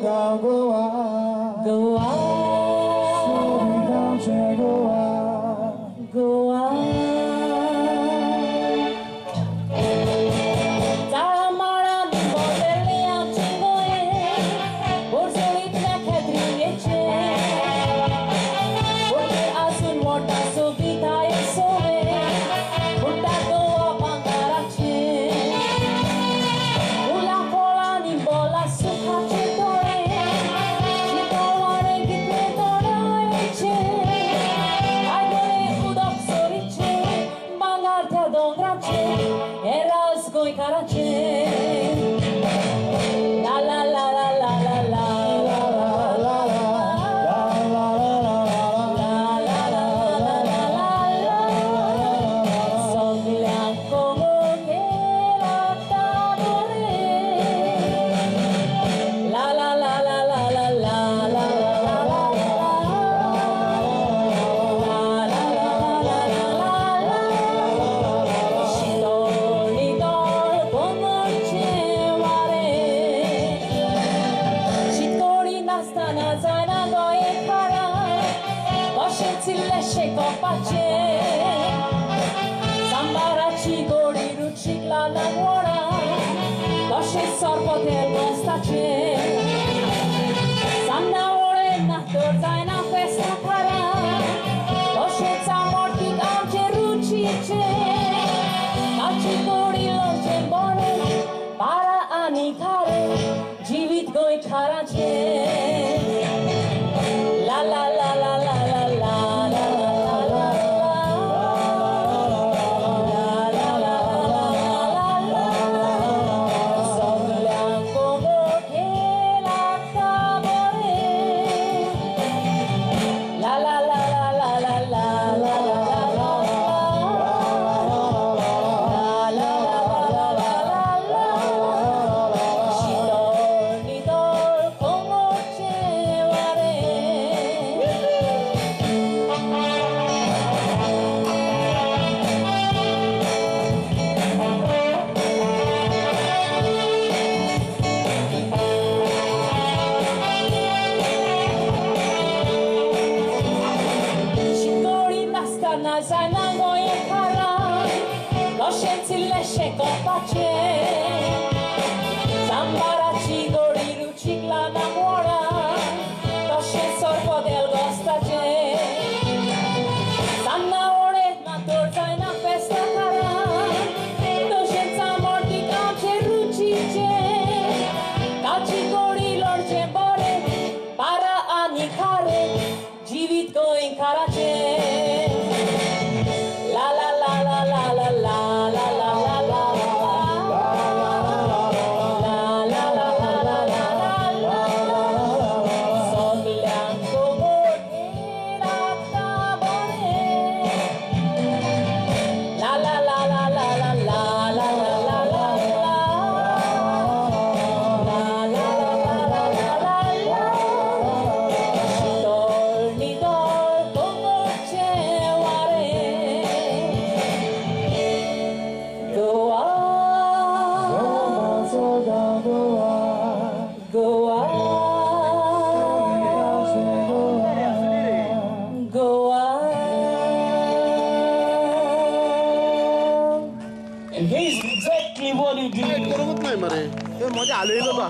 गांव गोवा गोवा सोबीत आमचें Goa Goa La la la la la la la la la la la la la la. सगळ्यांक लागता बरें. La la la la la la la la la la la la la. शीतळ नितळ कोंगणचें वारें, शीतकोळी नासतना जायना गोंयकारा, कशेंच इल्लेशें कोपाचें. सांबाराची गोडी रुचीक ल्हानांक व्हडा, तशेंच सरपतें बसताचें. सान्नां वळें ना तर जायना फेस्तां खारा, तशेंच आमोटीक आमचें रुचीचें. काची गोडी लोणचें बरें, पारा आनी खारें, जिवीत गोंयकाराचें. ला ला ला ला ला ला ला ला ला ला ला ला ला. सगळ्यांक मोठें लागता बरें. ला ला ला ला ला ला ला ला ला ला ला ला ला. शीतळ नितळ कोंगणचें वारें. शीतोळी नासतना जायना गोंयकारा, कशेंच इल्लेशें कोपाचें. सांबाराची गोडी रुचीक ल्हानांक व्हडा, तशेंच सरपतेल गोस्ताचें. सान्नां वळें ना तर जायना फेस्तां खारा, तशेंच आमोटीक आमचें रुचीचें. काची गोडी लोणचें बरें, पारा आनी खारें, जिवीत गोंयकाराचें. ला ला ला ला ला ला ला ला ला ला ला ला ला ला ला ला ला. सगळ्यांक मोठें लागता बरें. ला ला ला ला ला ला ला ला ला ला ला ला ला ला ला ला. शीतळ नितळ कोंगणचें वारें. गोवा गोवाचो गांव गोवा गोवा सोबीत आमचें Goa Goa. And here's exactly what you do. मजा आलोय बाबा.